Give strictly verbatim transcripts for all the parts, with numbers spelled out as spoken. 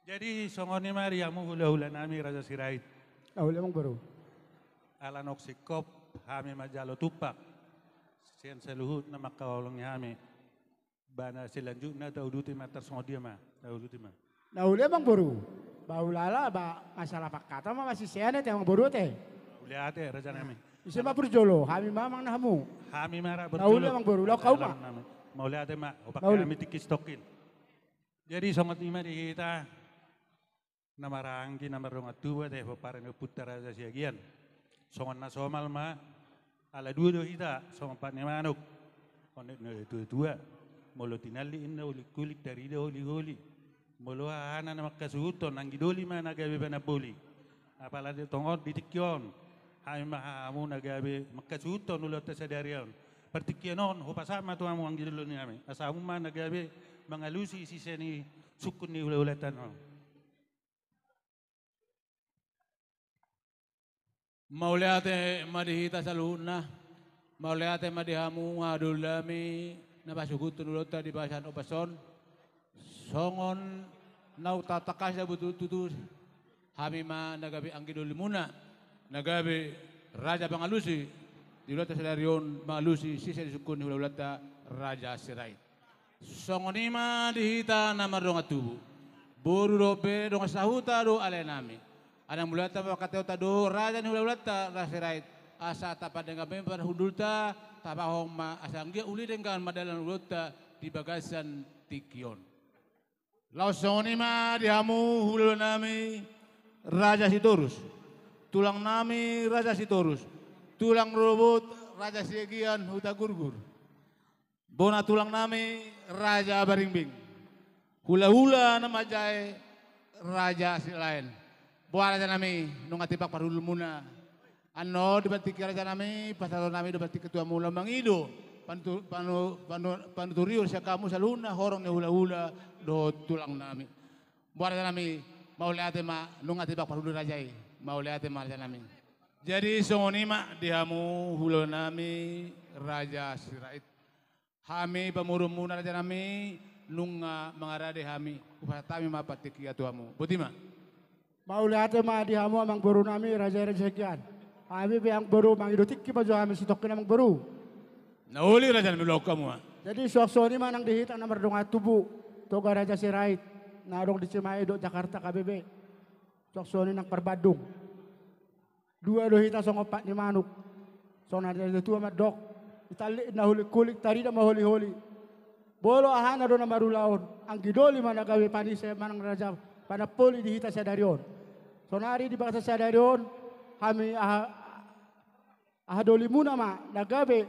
Jadi songon i ma di hamu hulahula nami Raja Sirait. Uli amang boru. Ala naung singkop hami manjalo tumpak sian saluhutna mangkaholongi hami. Ba na selanjutna tauduti ma tarsongon dia ma, tauduti ma. Na uli amang boru. Ba ulala ba masalah pangkatan ma masisian ate amang boru ate. Mauliate raja nami. Ise ma parjolo, hami ma amang na hamu. Hami ma ra parjolo. Na uli amang boru, laho hamu ma. Mauliate ma, opak hami tingki sitongkin. Jadi songon i ma di hita na marhaha anggi na mardongan tubu ate, pomparan ni ompunta Raja Siagian. Songon na somal ma, ala dua do hita songon pat ni manuk. Onek na tuatua, molo tinallik inna ulikulik, tarida holiholi. Molo hahana na mangkasuhuthon, anggi doli ma na gabe panamboli. Apala di tongon di tingki on, hami ma hamu na gabe mangkasuhuthon ulaonta sadari on. Partingkian on hupasahat ma tu hamu anggi doli nami, asa hamu ma na gabe mangalusi sisa ni sungkun ni hulahulanta on. Mauliate ma di hita saluhutna. Mauliate ma di hamu haha doli nami na pasuhuthon ulaonta di bagasan ombas on. Songon na hutangkas na tutu, hami ma na gabe anggi dolimuna na gabe raja pangalusi di ulaonta sadari on, mangalusi sisa ni sungkun ni hulahulanta Raja Sirait. Songon i ma di hita na mardongan tubu. Boru dohot bere, dongan sahuta dohot ale nami. Ala ni mauliate ma pangkataionta dohot raja ni hulahulanta Raja Sirait, asa tapardenggan ma parhundulta, tapahompa ma asa anggiat uli denggan mardalan ulaonta di bagasan tingki on. Laos songon i ma di hamu hulahula nami Raja Sitorus, tulang nami Raja Sitorus, tulang rorobot Raja Siagian Hutagurgur, bona tulang nami Raja Baringbing, hulahula na manjae Raja Silaen. Boha raja nami, nunga tipak parhundulmuna. Annon dibahen tingki raja nami, pasahaton nami do bahen tingki tu hamu laho mangido panu-, panu-, panu-, panuturion sian hamu saluhutna horong ni hulahula dohot tulang nami. Boha raja nami, mauliate ma, nunga tipak parhundul raja i. Mauliate ma raja nami. Jadi songon i ma di hamu hulahula nami Raja Sirait. Hami pamoruonmuna raja nami, nunga mangarade hami, hupasahat hami ma partingkian tu hamu. Boti ma. Mauliate ma di hamu amang boru nami Raja Siagian. Hami pe amang boru mangido tingki ma jo hami sitongkin amang boru. Na uli raja nami, laho hamu ma. Jadi suang songon i ma nang di hita na mardongan tubu Toga Raja Sirait na adong di Cimahi dohot Jakarta K B B. Suang songon i nang parbandung. Dua do hita songon pat ni manuk. Songon na nidok ni natua-tua mandok, itallik inna hulingkuling, tarida ma holiholi. Molo hahana do na marulaon, anggi doli ma na gabe panise manang raja panamboli di hita sadari on. Saonari di bagasan sadari on, hami aha, aha dolimuna ma na gabe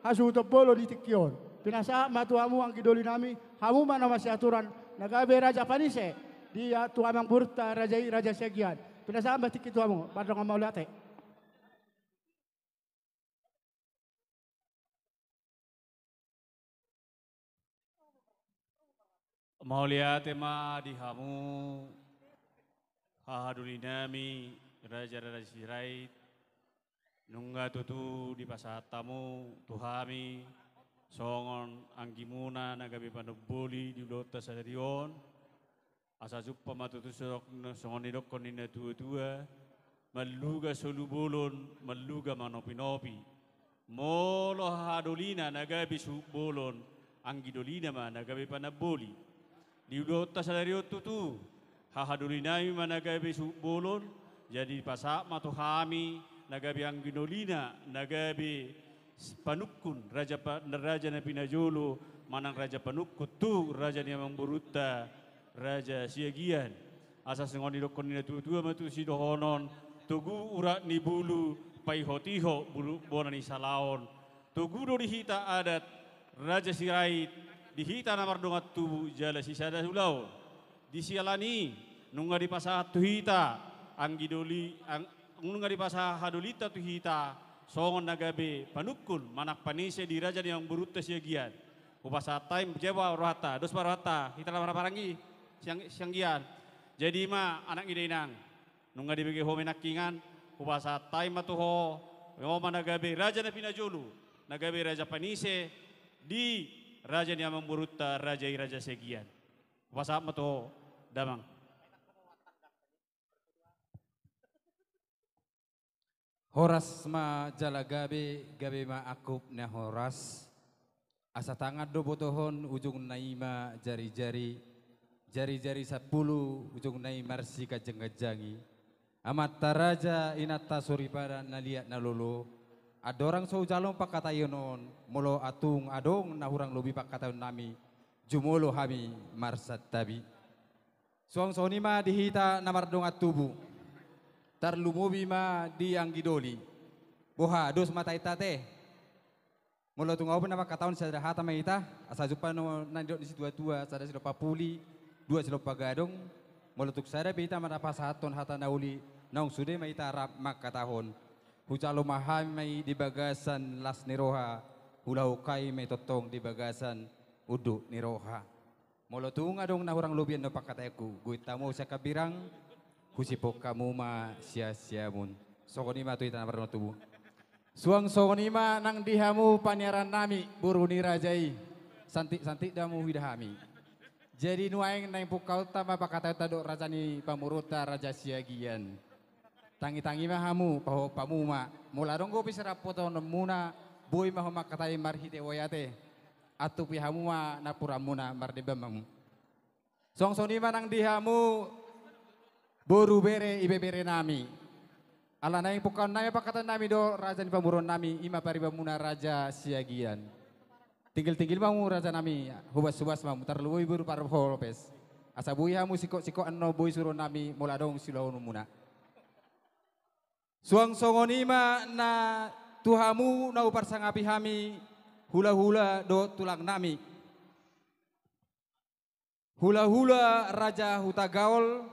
hasuhuton bolon di tingki on. Pinasahat ma tu hamu anggi doli nami, hamu ma na masiaturan na gabe raja panise di, tu amang boruta raja i, Raja Siagian. Pinasahat ma tingki tu hamu, pardongan mauliate. Mauliate ma di hamu haha doli nami Raja Raja Sirait. Nunga tutu dipasahat hamu tu hami songon anggimuna na gabe panamboli di ulaonta sadari on. Asa jumpang ma tutu songon, songon nidokkon ni natua-tua, manluga solu bolon, manluga manopinopi. Molo haha dolina na gabe suhut bolon, anggi dolina ma na gabe panamboli. Di ulaonta sadari on tutu, haha doli nami ma na gabe suhut bolon, jadi pasahat ma tu hami na gabe anggi dolina na gabe s-, panungkun, raja pa-, raja na pinajolo, manang raja panungkun tu raja ni amang borunta, Raja Siagian. Asa songon nidokkon ni natua-tua ma tutu sidohonon, togu urat ni bulu, paihot-ihot bulu bona ni salaon. Togu do di hita adat, Raja Sirait, di hita na mardongan tubu jala sisada ulaon. Di siala ni i, nunga dipasahat tu hita, anggi doli, ang-, nunga dipasahat haha dolinta tu hita, songon na gabe panungkun, manang panise di raja ni amang borunta Siagian. Hupasahat hami, jaba rohanta, dos ma rohanta, hita na marhaha anggi, Siang-, Siagian. Jadi ma anak ni dainang. Nunga dibege ho ma i nangkiningan, hupasahat hami ma tu ho, ho ma na gabe raja na pinajolo, na gabe raja panise, di raja ni amangborunta raja i, raja Siagian. Hupasahat ma tu ho, damang. Horas ma jala gabe, gabe ma angkup na horas. Asa tangan do botohon, ujungna i ma jarijari, jarijari sampulu, ujungna i marsiganjangganjangi. Amanta raja, inanta soripada, na liat na lolo, andorang so hujalo pangkataion on, molo tung adong na hurang lobi pangkataionnami, jumolo hami marsantabi. Suang songon i ma di hita na mardongan tubu. Tarlumobi ma di anggi doli. Boha, dos ma tainta ate? Molo tung adong na mangkatahon, sada hata ma hita, asa jumpang na nidok ni situatua, sada silompa puli, dua silompa gadong. Molo tung sada pe hita ma na pasahathon hata na uli, naung sude ma hita rap mangkatahon. Hujalo ma hami ma i di bagasan las ni roha, huulahon hami ma i tongtong di bagasan unduk ni roha. Molo tung adong na hurang lobi annon pangkataionku, guit hamu sian hambirang, husipok hamu ma siasiamun. Songon i ma tu hita na mardongan tubu. Suang songon i ma nang di hamu paniarannami, boru ni raja i. Santiksantik do hamu huida hami. Jadi nuaeng naeng pungkaonta ma pangkataionta dohot raja ni pamoruonta, raja Siagian. Tangitangi ma hamu, pahophop hamu ma. Molo adong dope sirapotonmuna, boi ma ho mangkatai marhite uai ate. Antupi hamu ma nampuramuna, mardemban ma hamu. Suang songon i ma nang di hamu boru, bere, ibeberenami. Ala naeng pungkaonnami pangkataionami dohot raja ni pamoruonnami, i ma paribanmuna raja Siagian. Tinggiltinggil ma hamu rajanami, hobashobas ma hamu, tarlumobi boru parhobas. Asa boi hamu singkotsingkot annon boi suruonnami molo adong siulahononmuna. Suang songon i ma na tu hamu na huparsangapi hami, hulahula dohot tulangnami. Hulahula raja Hutagaol,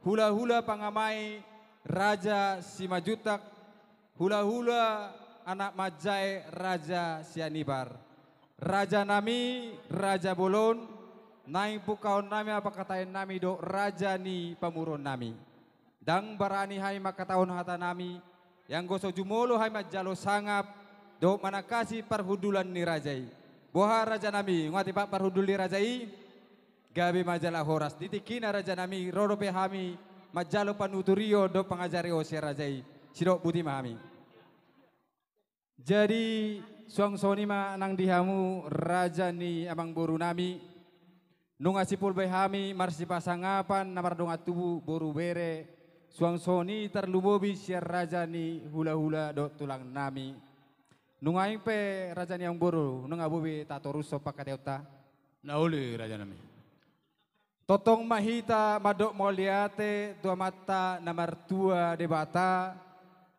hulahula pangamai raja Simanjuntak, hulahula anak manjae raja Sianipar. Rajanami, raja bolon, naeng pungkaonnami ma pangkataionami dohot raja ni pamoruonnami. Ndang barani hami mangkatahon hatanami, ianggo so jumolo hami manjalo sangap dohot manangkasi parhundulan ni raja i. Boha rajanami, nunga tipak parhundul ni raja i? Gabe ma jala horas. Di tingkina rajanami, ro dope hami manjalo panuturion dohot pangajarion sian raja i. Sidok boti ma hami. Jadi, suang songon i ma nang di hamu raja ni amangborunami. Nunga sipulbai hami marsipasangapan na mardongan tubu, boru, bere. Suang songon i tarlumobi sian raja ni hulahula dohot tulangnami. Nuaeng pe raja ni amangboru, nunga boi be tatorushon pangkataionta? Na uli rajanami. Tongtong ma hita mandok mauliate tu Amanta na martua Debata,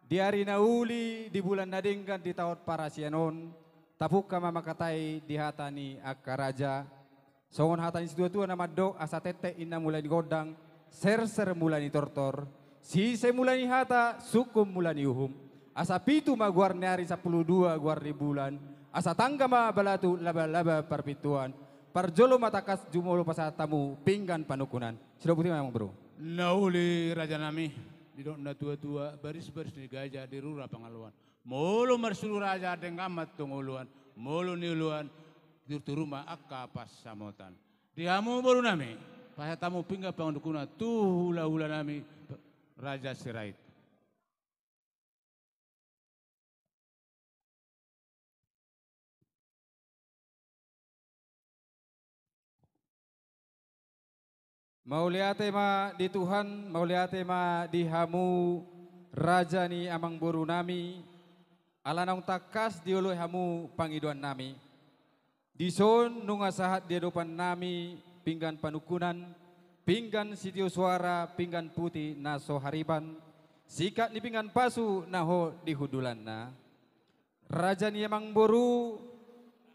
di ari na uli, di bulan na denggan, di taon parasian on, tapungka ma mangkatai di hata ni angka raja. Songon hata ni situatua na mandok, asa tentek inna mula ni gondang, serser mula ni tortor, sise mula ni hata, sungkun mula ni uhum. Asa pitu ma goar ni ari, sampulu dua goar ni bulan, asa tangga ma balatu, labalaba parpintuan, parjolo ma tangkas, jumolo pasahat hamu pinggan panungkunan. Sidok boti ma amangboru. Na uli rajanami, didok natuatua, barisbaris ni gaja di rura pangaloan. Molo marsuru raja denggan ma tu hangoluan, molo nioloan turturu ma angka pansamotan. Di hamu borunami, pasahat hamu pinggan panungkunan tu hulahulanami Raja Sirait. Mauliate ma di Tuhan, mauliate ma di hamu raja ni amangborunami, ala naung tangkas dioloi hamu pangidoannami. Dison nunga sahat di adopannami pinggan panungkunan, pinggan sitio suara, pinggan puti na so hariban, singkat ni pinggan pasu na hot di hundulanna. Raja ni amangboru,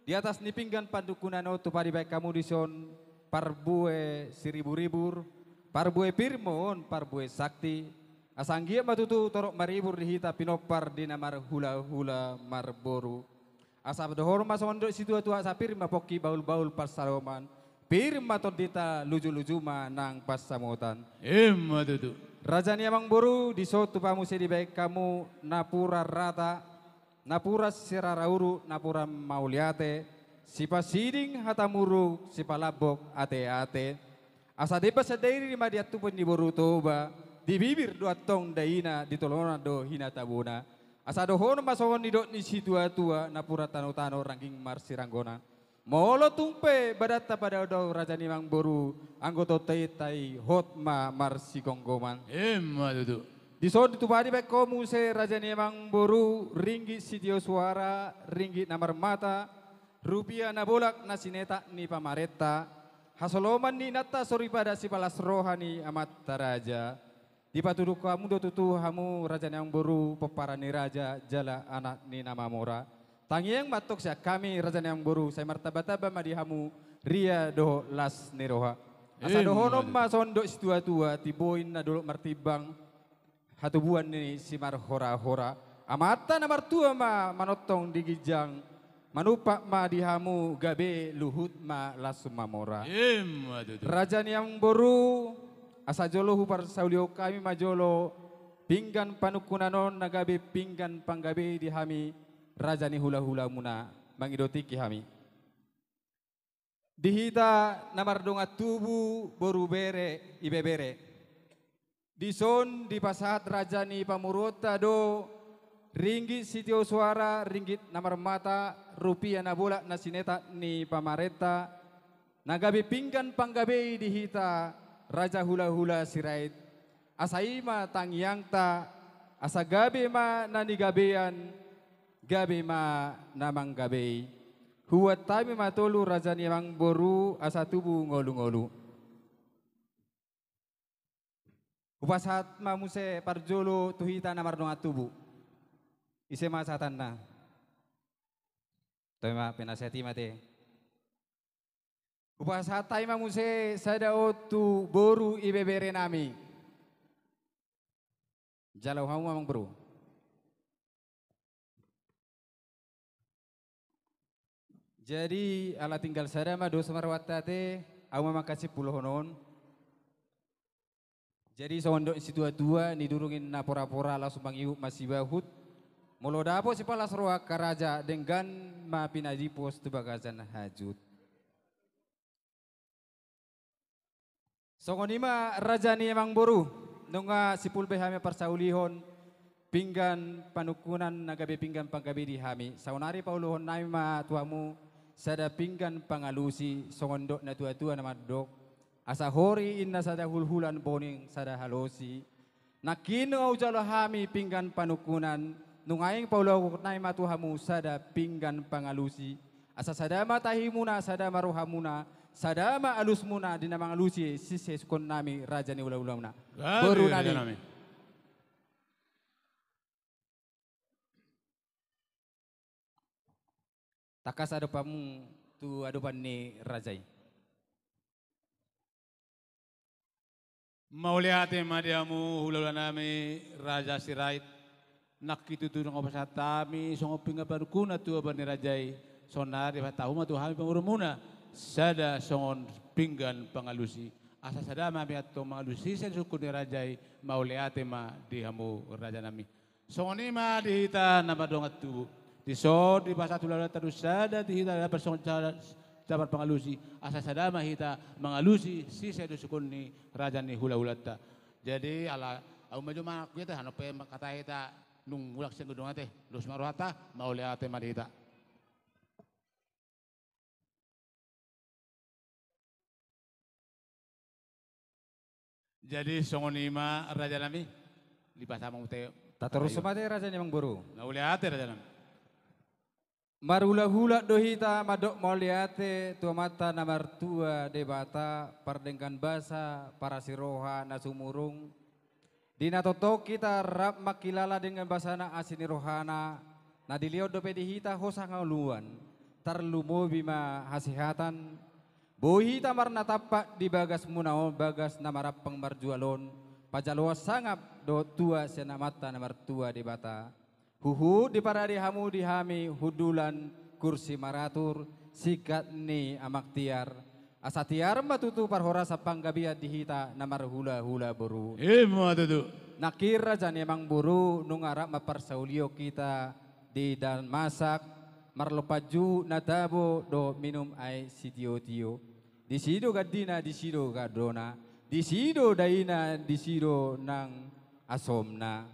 di atas ni pinggan panungkunan on tupa dibaen hamu dison parbue siriburibur, parbue pir ma on, parbue sakti, asa anggiat ma tutu torop maribur di hita pinompar di na marhulahula marboru. Asa dohonon ma songon didok situatua, asa pir ma pongki, bahulbahul pansalongan, Pir ma tondinta, luju-luju ma nang pansamotan. Ima tutu. Raja ni amangboru, dison tupa muse dibaen hamu napuran rata, napuran sirara uru, napuran mauliate, sipasiding hata muruk, sipalambok ate-ate. Asa demban sandiri ma di antupon ni boru Toba, di bibir do antong daina, di tolonan do hinatabona. Asa dohonon ma songon nidok ni situa-tua, napuran tano-tano rangging marsiranggoman. Molo tung pe badanta padao-dao raja ni amangboru, anggo tonta i hot ma marsigomgoman. Ima tutu. Dison tupa dibaen hamu muse raja ni amangboru, ringgit sitio suara, ringgit na marmata, rupia na bolak na sinetak ni pamarenta, hasoloman ni inanta soripada sipalas roha ni amanta raja. Dipatuduhon hamu do tutu hamu raja ni amangboru, pomparan ni raja jala anak ni na mamora. Tangiang ma antong sian hami raja ni amangboru, sai martamba-tamba ma di hamu ria dohot las ni roha. Asa dohonon ma songon dok situa-tua, timbo inna dolok martimbang, hatubuan ni simarhora-hora. Amanta na martua ma manongtong di ginjang, manumpak ma di hamu gabe luhut ma las mamora. Ima tutu. Raja ni amangboru, asa jolo huparsaulihon hami ma jolo pinggan panungkunan on na gabe pinggan panggabei di hami raja ni hula-hulamuna, mangido tingki hami. Di hita na mardongan tubu, boru, bere, ibebere. Dison dipasahat raja ni pamoruonta do ringgit sitio suara, ringgit na marmata, rupia na bolak na sinetak ni pamarenta, na gabe pinggan panggabei di hita raja hula-hula Sirait. Asa i ma tangiangta, asa gabe ma na nigabean, gabe ma na manggabei. Hubuat hami ma tolu raja ni amangboru, asa tubu ngolu-ngolu. Hupasahat ma muse parjolo tu hita na mardongan tubu. Ise ma sahatanna? Toe ma, penasihat i ma te. Hupasahat hami ma muse sada on tu boru ibebere nami. Jalo hamu ma amangboru. Jadi ala tinggal sada ma dos ma rohanta te, ahu ma mangkasimpulhon on. Jadi songon dok ni situa-tua, nidurung inna pora-pora, laos mangihut ma sibahut. Molo dapot sipalas roha angka raja, denggan ma pinadipos tu bagasan hajut. Songon i ma raja ni amangboru, nunga simpul be hami parsaulihon pinggan panungkunan na gabe pinggan panggabei di hami. Saonari pauluhon nami ma tu hamu sada pinggan pangalusi, songon dok na tua-tua na mandok: Asa hori inna sada hulhulan, boning sada halosi. Nangkin nunga hujalo hami pinggan panungkunan, nunga naeng pauluhon nami ma tu hamu sada pinggan pangalusi. Asa sada ma tahimuna, sada ma rohamuna, sada ma alusmuna di na mangalusi sisesukkon nami raja ni hula-hulamuna. Gabe, boru nami. Raja nami. Tangkas adopanmu tu adopan ni raja i. Mauliate ma di hamu hula-hula nami Raja Sirait. Nangkin tutu nunga hupasahat hami songon pinggan panungkunan tu adopan ni raja i. Saonari pasahat hamu ma tu hami pamoruonmuna sada songon pinggan pangalusi. Asa sada ma hami antong mangalusi sisesukkon ni raja i. Mauliate ma di hamu raja nami. Songon i ma di hita na mardongan tubu. Dison dipasahat hula-hulanta do sada di hita na parsongon ca-, cabar pangalusi, asa sada ma hita mangalusi sisesukkon ni raja ni hula-hulanta. Jadi ala ahu ma jolo manang hita, hanon pe hata hita nunga mulak sian gondang ate, dos ma rohanta, mauliate ma di hita. Jadi songon i ma raja nami, lipas amang ute. Tatorus ma te raja ni amangboru. Mauliate raja nami. Marhula-hula do hita mandok mauliate tu Amanta na martua Debata, pardenggan basa, parasi roha na sumurung, di na tongtong hita rap mangkilala denggan basana, asi ni rohana, na dilehon dope di hita hosa hangoluan, tarlumobi ma hasehatan. Boi hita marnatampak di bagasmuna on, bagas na marampang marjual on, pajaloan sangap dohot tua sian Amanta na martua Debata. Huhut diparade hamu di hami hundulan, kursi maratur, singkat ni amang tiar. Asa tiar ma tutu parhorasan panggabean di hita na marhulahula boru. Ima tutu. Nangkin raja ni amangboru, nunga rap ma parsaulion hita di Damasak, marlompan juhut na tabo dohot minum aek sitiotio. Disi do gandina, disi do gadona, disi do daina, disi do nang asomna.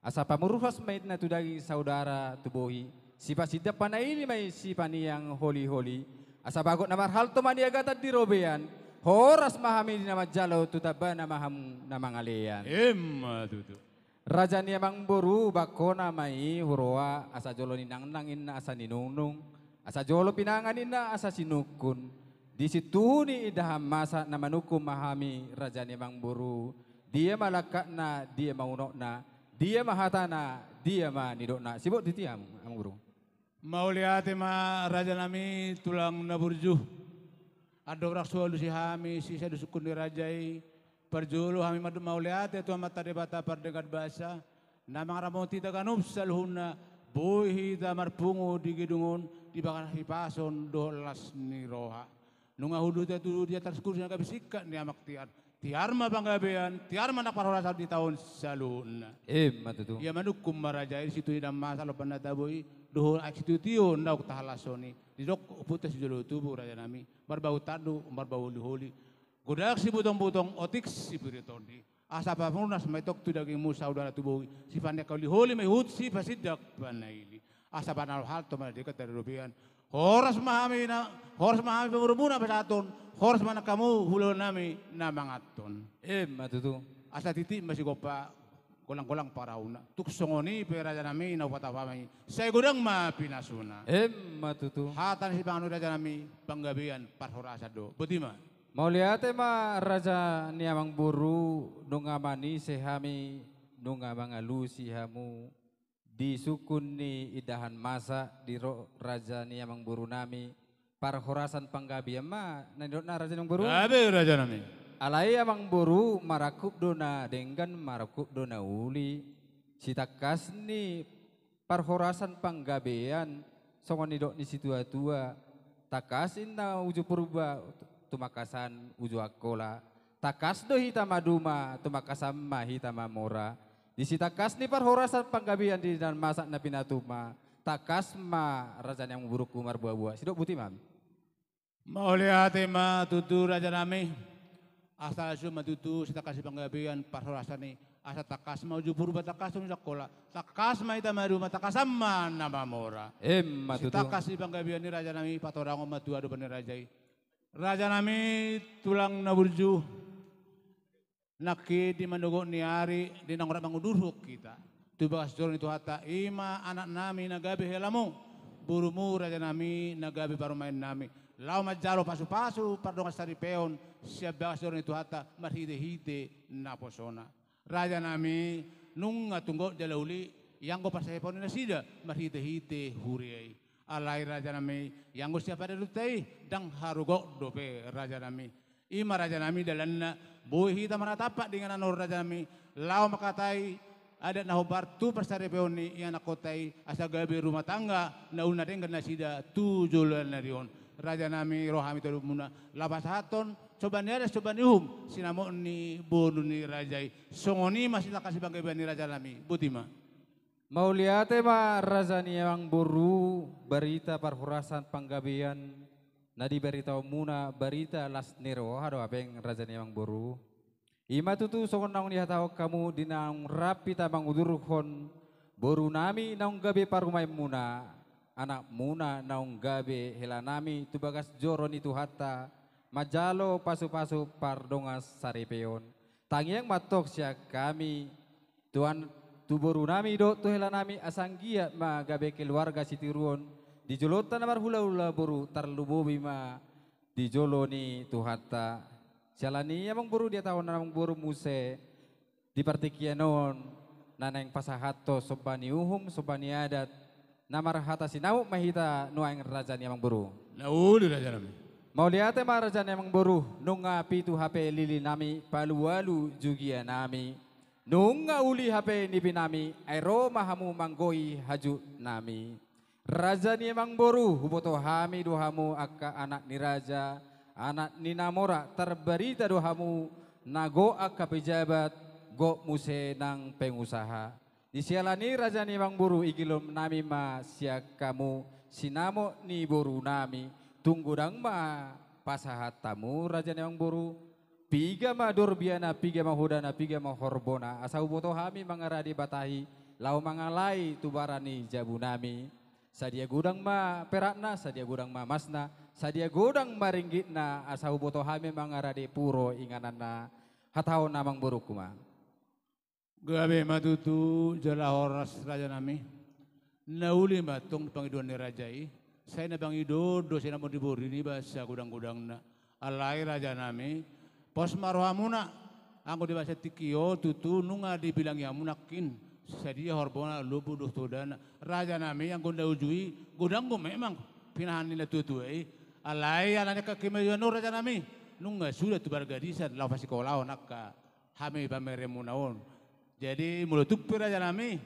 Asa pamuruhas ma inna tu daging, saudara tu bohi, sipasindak panaili ma i sipaniang holiholi. Asa bagot na marhalto ma niagatan di robean, horas ma hami na manjalo, tu tambana ma hamu na mangalean. Ima tutu. Raja ni amangboru, bangkona ma i huroha, asa jolo ninangnang inna asa ninungnung, asa jolo pinangan inna asa sinungkun. Di sintuhu ni indahan masa na manungkun ma hami, raja ni amangboru, dia ma langkatna, dia ma unokna, dia ma hatana, dia ma nidokna. Siboto di hamu, amangboru. Mauliate ma raja nami, tulang na burju. Andorang so alusi hami sisa di sungkun ni raja i, parjolo hami mandok mauliate tu Amanta Debata pardenggan basa, na mangaramoti hita ganup saluhutna, boi hita marpungu di gedung on, di bagas hipason dohot las ni roha. Nunga hundul hita tu dia atas kursi na gabe singkat ni amak tiar. Tiar ma panggabean, tiar ma nang parhorasan di hita on saluhutna. Ima tutu. Ia manungkun ma raja i di sintuhu ni indahan masa, lompan na tabo i, dohot aek sitiotio naung tahalashon i. Didok ompunta sijolo tubu, raja nami, marbau tanduk, marbau holiholi, godang sibutongbutong, otik sipir ni tondi. Asa pamuruhas ma i tong tu dagingmu, saudara tu bohi, sipaniang holiholi ma i huhut sipasindak panaili. Asa panahalto ma na denggan di robean. Horas ma hami na, horas ma hami pamoruonmuna pasahathon, horas ma nang hamu hulahula nami na manganhon. Ima tutu. Asa titik ma sigompa, golanggolang pangarahutna. Tung songon i pe raja nami na hupatau hami, sai godang ma pinasuna. Ima tutu. Hata na sipanganon i raja nami, panggabean parhorasan do. Boti ma. Mauliate ma raja ni amangboru, nunga manise hami, nunga mangalusi hamu di sungkun ni indahan masa, didok raja ni amangboru nami, parhorasan panggabean ma na nidokna, raja ni amangboru. Gabe, raja nami. Alai amangboru, marangkup do na denggan, marangkup do na uli. Sitangkas ni parhorasan panggabean, songon nidok ni situatua, tangkas inna uju Purba, tumangkasan uju Angkola. Tangkas do hita maduma, tumangkasan ma hita mamora. Di sitangkas ni parhorasan panggabean di indahan masa na pinatuma, tangkas ma raja ni amangborungku marboaboa. Sidok, boti ma. Mauliate ma tutu raja nami. Asa las ma tutu sitangkas ni panggabean parhorasan i. Asa tangkas ma uju Purba, tangkas uju Angkola. Tangkas ma hita maduma, tangkasan ma na mamora. Ima tutu. Sitangkas ni panggabean i raja nami, patorangon ma tu adopan ni raja i. Raja nami, tulang na burju. Nangkin di manogot ni ari, di naung rap mangudurhon hita tu bagas joro ni Tuhanta, i ma anak nami na gabe helamu, borumu raja nami na gabe parumaen nami, laho manjalo pasupasu pardongan saripeon sian bagas joro ni Tuhanta marhitehite naposona. Raja nami, nunga tung gok jala uli, ianggo parsaripeon ni nasida marhitehite huria i. Alai raja nami, ianggo sian pandelotta i, ndang haru gok dope raja nami. I ma raja nami dalanna, boi hita marnatampak di inganan on raja nami, laho mangkatai adat na hombar tu parsaripeon ni ianakhonta i, asa gabe rumah tangga na uli na denggan nasida tu joloan ni ari on. Raja nami, ro hami tu adopanmuna, laho pasahathon somba ni adat, somba ni uhum, sinamot ni boru ni raja i. Songon i ma sitangkas ni panggabean ni raja nami. Boti ma. Mauliate ma raja ni amangboru, barita parhorasan panggabean na dibaritaonmuna, barita las ni roha do hape, raja ni amangboru. I ma tutu songon naung nihatahon hamu di naung rap hita mangudurhon boru nami naung gabe parumaenmuna, anakmuna naung gabe hela nami tu bagas joro ni Tuhanta manjalo pasupasu pardongan saripeon. Tangiang ma antong sian hami, tu an-, tu boru nami dohot tu hela nami, asa anggiat ma gabe keluarga sitiruon di jolonta na marhulahula boru, tarlumobi ma di jolo ni Tuhanta. Siala ni i amangboru, dihatahon amangboru muse, di partingkian on na naeng pasahathon somba ni uhum, somba ni adat, na marhata sinamot ma hita nuaeng raja ni amangboru. Na uli raja nami. Mauliate ma raja ni amangboru, nunga pitu hape lili nami, palualu jugia nami. Nunga uli hape nipi nami, ai ro ma hamu manggoi hajut nami. Raja ni amangboru, huboto hami do hamu angka anak ni raja, anak ni na mora, tarbarita do hamu na gok angka pejabat, gok muse nang pengusaha. Di siala ni i raja ni amangboru, igilom nami ma sian hamu sinamot ni boru nami, tung godang ma pasahat hamu raja ni amangboru. Piga ma dorbiana, piga ma hodana, piga ma horbona, asa huboto hami mangarade batahi laho mangalai tu bara ni jabu nami. Sadia godang ma perakna, sadia godang ma masna, sadia godang ma ringgitna, asa huboto hami mangarade puro ingananna. Hatahon amangborungku ma. Gabe ma tutu jala horas raja nami. Na uli ma tong pangidoan ni raja i. Sai na pangidoan do sinamot ni boru niba sagodang-godangna. Alai raja nami, pos ma rohamuna. Anggo di bagasan tingki on tutu nunga dibilangi hamu nangkin sadia horbona, lombu dohot hodana. Raja nami, anggo na uju i godang do memang pinahan ni na tua-tua i. Alai ala ni angka kemajuan on raja nami, nunga suda tu pargadisan laho pasikolahon angka hami pameremuna on. Jadi molo tung pe raja nami,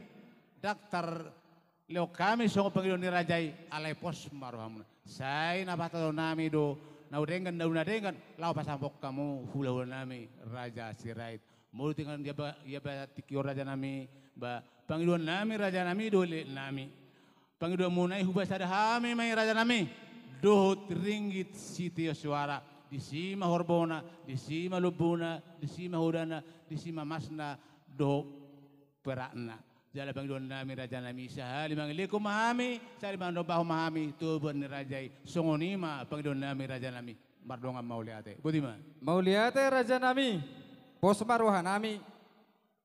ndang tarlehon hami songon pangidoan ni raja i, alai pos ma rohamuna. Sai na pasahaton nami do na denggan, na uli na denggan, laho pasahathon hamu hula-hula nami Raja Sirait. Molo tinggal ia ba, ia ba tingki on raja nami, ba pangidoan nami raja nami do leleng nami. Pangidoanmuna i hupasada hami ma i raja nami dohot ringgit sitio soara. Disi ma horbona, disi ma lombuna, disi ma hodana, disi ma masna dohot perakna. Jala pangidoan nami raja nami, sahali mangelekon ma hami, sahali mandombahon ma hami toban ni raja i. Songon i ma pangidoan nami raja nami. Mardongan mauliate. Boti ma. Mauliate raja nami. Pos ma roha nami.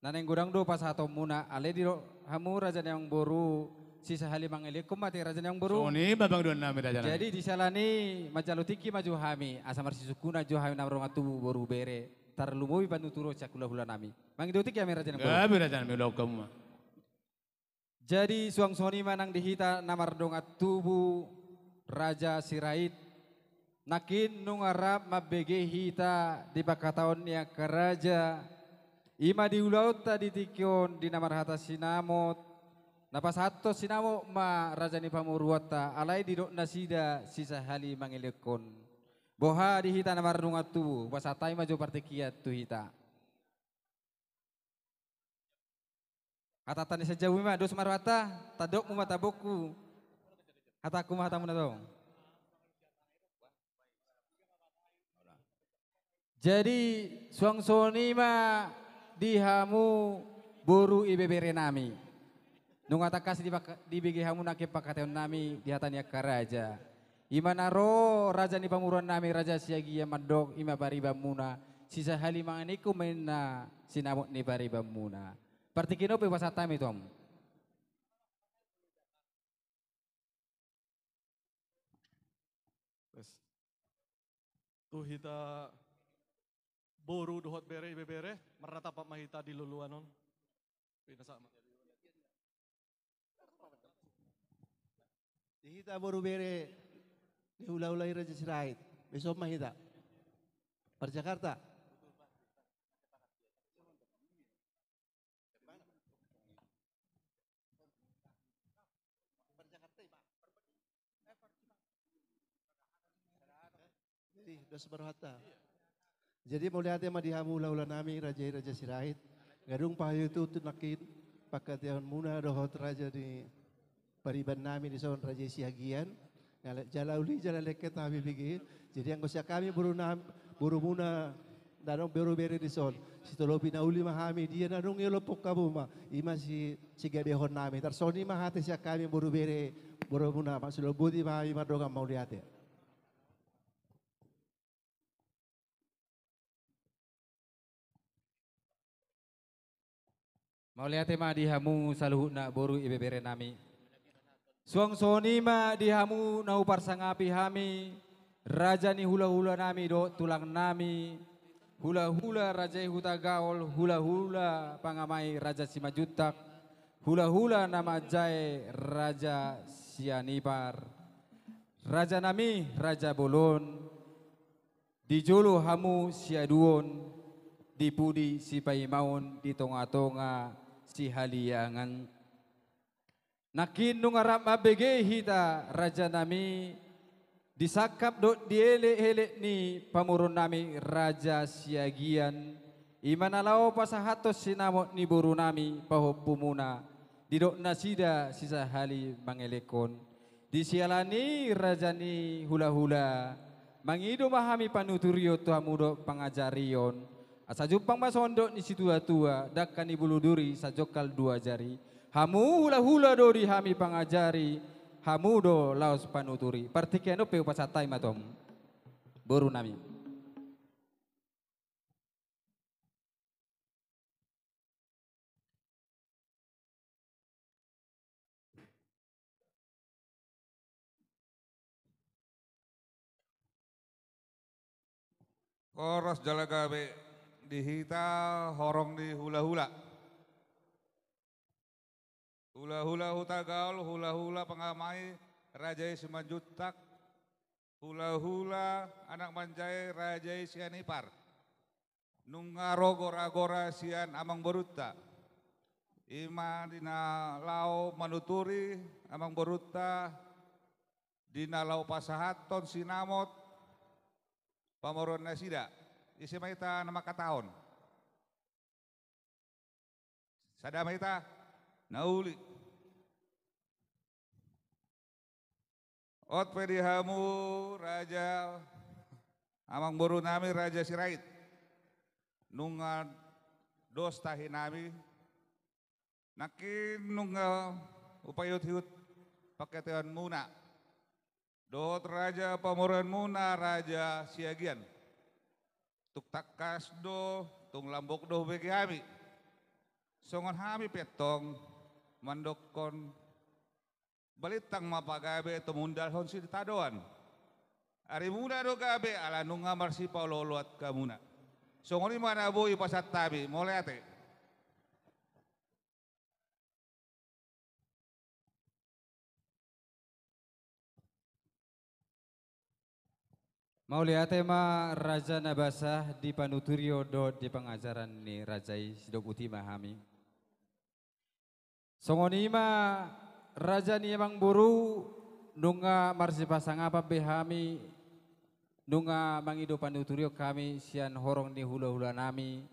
Na naeng godang do pasahatonmuna, alai didok hamu raja ni amangboru, sisahali mangelekon ma ate raja ni amangboru. Songon i ma pangidoan nami raja nami. Jadi di siala ni i manjalo tingki ma jo hami, asa marsisungkunan jo hami na mardongan tubu boru bere, tarlumobi panuturo sian hula-hula nami. Mangido tingki hami raja ni amangboru. Gabe raja nami, ulaon hamu ma. Jadi suang songon i ma nang di hita na mardongan tubu Raja Sirait. Nangkin nunga rap mambege hita di pangkataion ni angka raja, i ma di ulaonta di tingki on di na marhata sinamot, na pasahathon sinamot ma raja ni pamoruonta, alai didok nasida sisahali mangelekon. Boha di hita na mardongan tubu, pasahat hami ma jo partingkian tu hita. Hata-hata ni sian jabu i ma, dos ma rohanta, tandokmu ma tambokku. Hatangku ma hatamuna tong. Jadi suang songon i ma di hamu boru ibebere nami. Nunga tangkas dibege hamu nangkin pangkataion nami di hata ni angka raja. I ma na ro raja ni pamoruon nami Raja Siagian mandok, i ma paribanmuna, sisahali mangelekon ma inna sinamot ni paribanmuna. Partingkian on pe pasahat hami tu hamu. Tu hita boru dohot bere ibebere, marnatampak ma hita di loloan on. Pinasahat ma. Di hita boru bere ni hula-hula i Raja Sirait. Bison ma hita. Parjakarta. Jadi dos ma rohanta. Jadi mauliate ma di hamu hula-hula nami Raja i Raja Sirait. Nga dung pahayu tutu nangkin pangkataionmuna dohot raja ni pariban nami dison Raja i Siagian. Jala uli jala lengket hami bege. Jadi anggo sian hami boru nami, borumuna na adong boru bere dison, sitolopi na uli ma hami, dia na dung iolophon hamu ma, i ma si, sigabehon nami. Tarsongon i ma hata sian hami boru bere, borumuna, masilomboti ma hami mardongan mauliate. Mauliate ma di hamu saluhutna boru ibebere nami. Suang songon i ma di hamu na huparsangapi hami, raja ni hula-hula nami dohot tulang nami, hula-hula raja i Hutagaol, hula-hula pangamai Raja Simanjuntak, hula-hula na manjae Raja Sianipar, raja nami Raja Bolon, di jolo hamu siaduon, di pudi sipaimaon, di tonga-tonga sihaliangan. Nangkin nunga rap mambege hita raja nami, Disangkap dohot dielek-elek ni pamoruonnami Raja Siagian, i ma na laho pasahathon sinamot ni borunami pahompumuna, didok nasida sisahali mangelekhon. Di siala ni i raja ni hulahula, mangido ma hami panuturion tu hamu dohot pangajarion, asa jumpang ma songon dok ni situatua, dangka ni bulu duri sajongkal dua jari. Hamu hulahula do di hami pangajari, hamu do laos panuturi. Partingkian on pe hupasahat hami ma tu hamu, borunami. Horas jala gabe di hita horong ni hulahula. Hulahula Hutagaol, hulahula pangamai Raja i Simanjuntak, hulahula anak manjae Raja i Sianipar. Nunga ro gora-gora sian amangborunta. I ma di na laho manuturi amangborunta, di na laho pasahathon sinamot pamoruon nasida. Ise ma hita na mangkatahon? Sada ma hita na uli. Ot pe di hamu raja, amangborunami Raja Sirait, nunga dos tahinami, nangkin nunga hupaihut-ihut pangkataionmuna. Dohot raja pamoruonmuna Raja Siagian. Tung tangkas do, tung lambok do hubege hami. Songon hami pe antong mandokkon, balintang ma pagabe tumundalhon sitadoan. Arimuna do gabe ala nunga marsipaolo-oloan hamuna. Songon i ma na boi hupasahat hami, mauliate. Mauliate ma raja na basa di panuturion dohot di pangajaran ni raja i, sidok uti ma hami. Songon i ma raja ni amangboru, nunga marsipasangapan be hami, nunga mangido panuturion hami sian horong ni hulahulanami,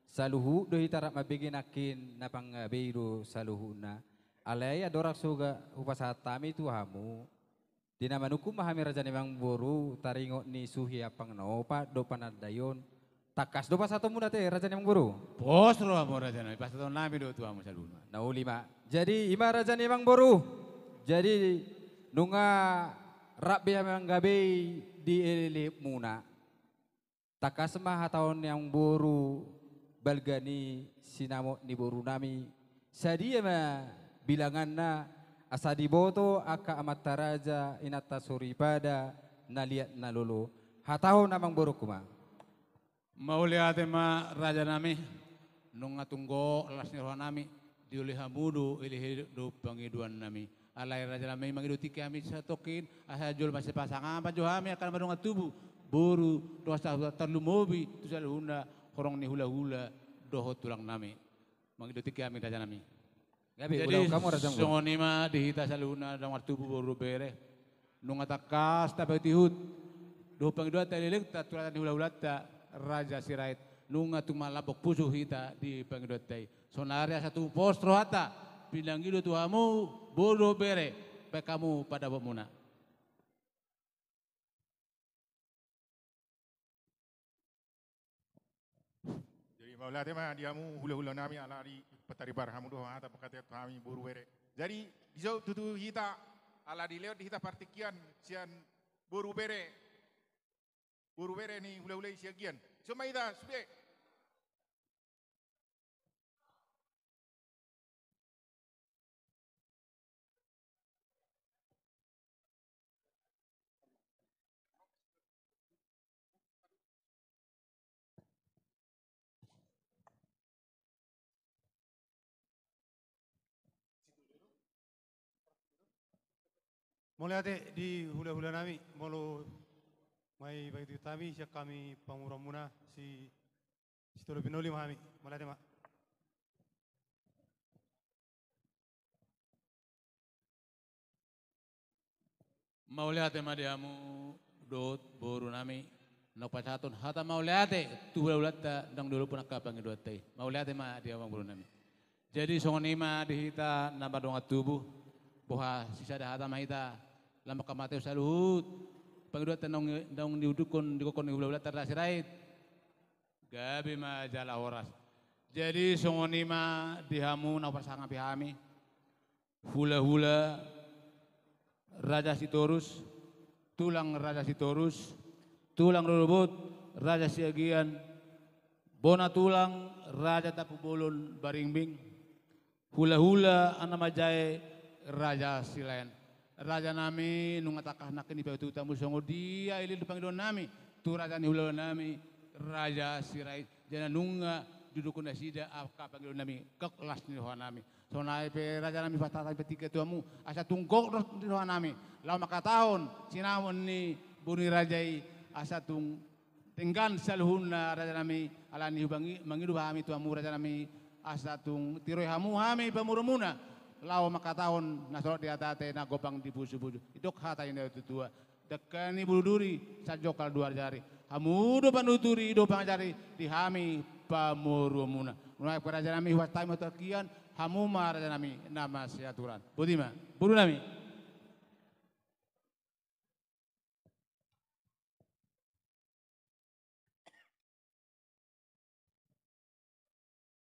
saluhut do hita rap mambege nangkin na panggabean do saluhutna. Alai andorang so hupasahat hami tu hamu, di na manungkun ma hami raja ni amangboru, taringot ni suhi ampang na opat dohot panandaion, tangkas do pasahatonmuna ate raja ni amangboru? Pos rohamu raja nami, pasahatonnami do tu hamu saluhutna. Na uli ma. Jadi i ma raja ni amangboru. Jadi nunga rap be hami manggabei di elek-elekmuna. Tangkas ma hataon ni amangboru, balga ni sinamot ni borunami, sadia ma bilanganna, asa diboto angka amanta raja, inanta soripada, na liat na lolo. Hatahon amangborungku ma. Mauliate ma raja nami, nunga tung gok las ni roha nami, dioloi hamu do elek-elek dohot pangidoan nami. Alai raja nami, mangido tingki hami satongkin, asa jolo marsipasangapan jo hami angka na mardongan tubu, boru dohot sahuta, tarlumobi tu saluhutna horong ni hulahula dohot tulang nami. Mangido tingki hami raja nami. Gabe, jadi ulaon hamu raja nami. Songon i ma di hita saluhutna dongan tubu boru dohot bere. Nunga tangkas tapaihut-ihut dohot pangidoanta, elek-elekta tu raja ni hulahulanta Raja Sirait. Nunga tung malambok pusu hita di pangidoanta i. Saonari asa tung pos rohanta, pinangido tu hamu boru dohot bere, baen hamu pandapotmuna. Jadi mauliate ma di hamu hulahula nami, ala dipataribar hamu do hata pangkataion tu hami boru bere. Jadi dison tutu hita, ala dilehon di hita partingkian sian boru bere, boru bere ni hulahula i Siagian. Dison ma hita sude. Mauliate di hulahula nami, molo mai bagitu hami sian hami pamoruonmuna si Sitolopi na uli ma hami. Mauliate ma. Mauliate ma di hamu dohot boru nami, naung pasahathon hata mauliate tu hulahulanta naung di lombu angka pangidoanta i. Mauliate ma di hamu amangboru nami. Jadi songon i ma di hita na mardongan tubu, boha sisada hata ma hita, lam angka mateo saluhut pangidoanta naung, naung niudukkon, digokhon ni hulahulanta Raja Sirait. Gabe ma jala horas. Jadi songon i ma di hamu na hupasangapi hami, hulahula Raja Sitorus, tulang Raja Sitorus, tulang rorobot Raja Siagian, bona tulang Raja Tampubolon Baringbing, hulahula anak manjae Raja Silaen. Raja nami, nunga tangkas nangkin dipaihutihut hamu songon dia i leleng pangidoan nami tu raja ni hulahula nami Raja Sirait. Jala nunga diudukkon nasida angka pangidoan nami, gok las ni roha nami. Sonai pe raja nami, hupasahat hami partingkian tu hamu, asa tung gok las ni roha nami laho mangkatahon sinamot ni boru ni raja i, asa tung denggan saluhutna raja nami. Alani i hubangi-, mangido hami tu hamu raja nami, asa tung tiroi hamu hami pamoruonmuna laho mangkatahon na solot di ateate, na gompang di pusupusu. Didok hata ni natuatua: Dangka ni bulu duri, sanjongkal dua jari. Hamu do panuturi dohot pangajari di hami pamoruonmuna. Nunga pe raja nami, hupasahat hami ma tu partingkian, hamu ma raja nami na masiaturan. Boti ma, boru nami.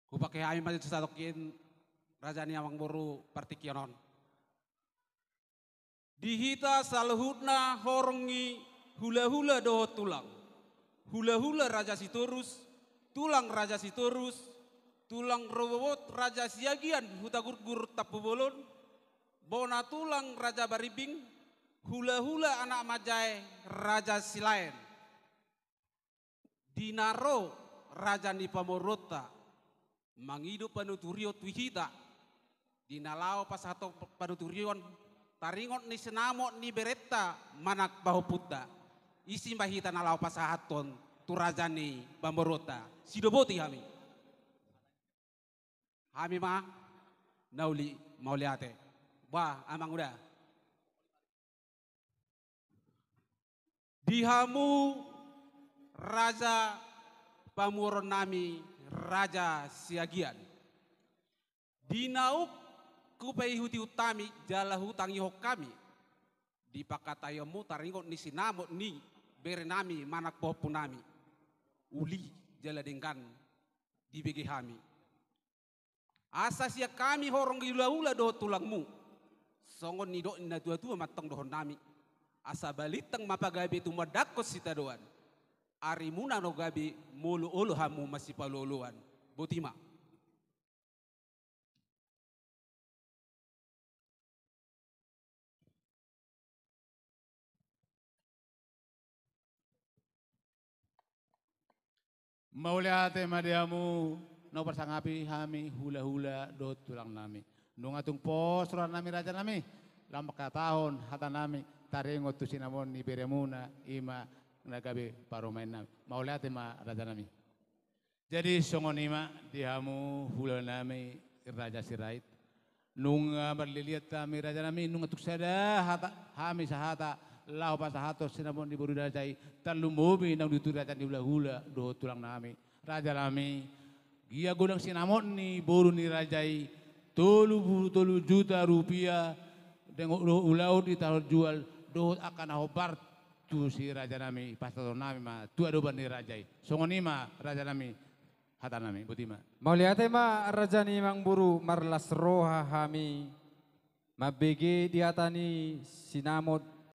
Hupangke hami ma tu satongkin raja ni amangboru partingkian on. Di hita saluhutna horong ni hulahula dohot tulang, hulahula Raja Sitorus, tulang Raja Sitorus, tulang rorobot Raja Siagian Hutagurgur Tampubolon, bona tulang Raja Baringbing, hulahula anak manjae Raja Silaen. Di na ro raja ni pamoruonta mangido panuturion tu hita, di na laho pasahathon panuturion taringot ni sinamot ni berenta manang pahompunta, ise ma hita na laho pasahathon tu raja ni pamoruonta? Sido boti hami. Hami ma na uli mauliate. Bah, amang uda. Di hamu raja pamoruon nami, Raja Siagian. Di naung hupaihutihut hami jala hutangihon hami di pangkataionmu taringot ni sinamot ni bere nami manang pahompu nami, uli jala denggan dibege hami. Asa sian hami horong ni hulahula dohot tulangmu, songon nidok ni natuatua ma antong dohonon nami: Asa balintang ma pagabe tumandangkon sitadoan, arimuna na gabe molo olo hamu masipaolooloan. Boti ma. Mauliate ma di hamu na hupasangapi hami hulahula dohot tulang nami. Nunga tung pos roha nami raja nami, laho mangkatahon hata nami taringot tu sinamot ni beremuna, i ma na gabe parumaen nami. Mauliate ma raja nami. Jadi songon i ma di hamu hulahula nami Raja Sirait. Nunga marliliat hami raja nami, nunga tung sada hata, hami sahata laho pasahathon sinamot ni boru ni raja i, tarlumobi naung dituri raja ni hulahula dohot tulang nami. Raja nami, gia godang sinamot ni boru ni raja i, tolu pulu tolu juta rupia, deng dohot ulaon di taon jual, dohot angka na hombar tu si raja nami, pasahaton nami ma tu adopan ni raja i. Songon i ma raja nami, hata nami. Boti ma. Mauliate ma raja ni amangboru, marlas roha hami mambege di hata ni sinamot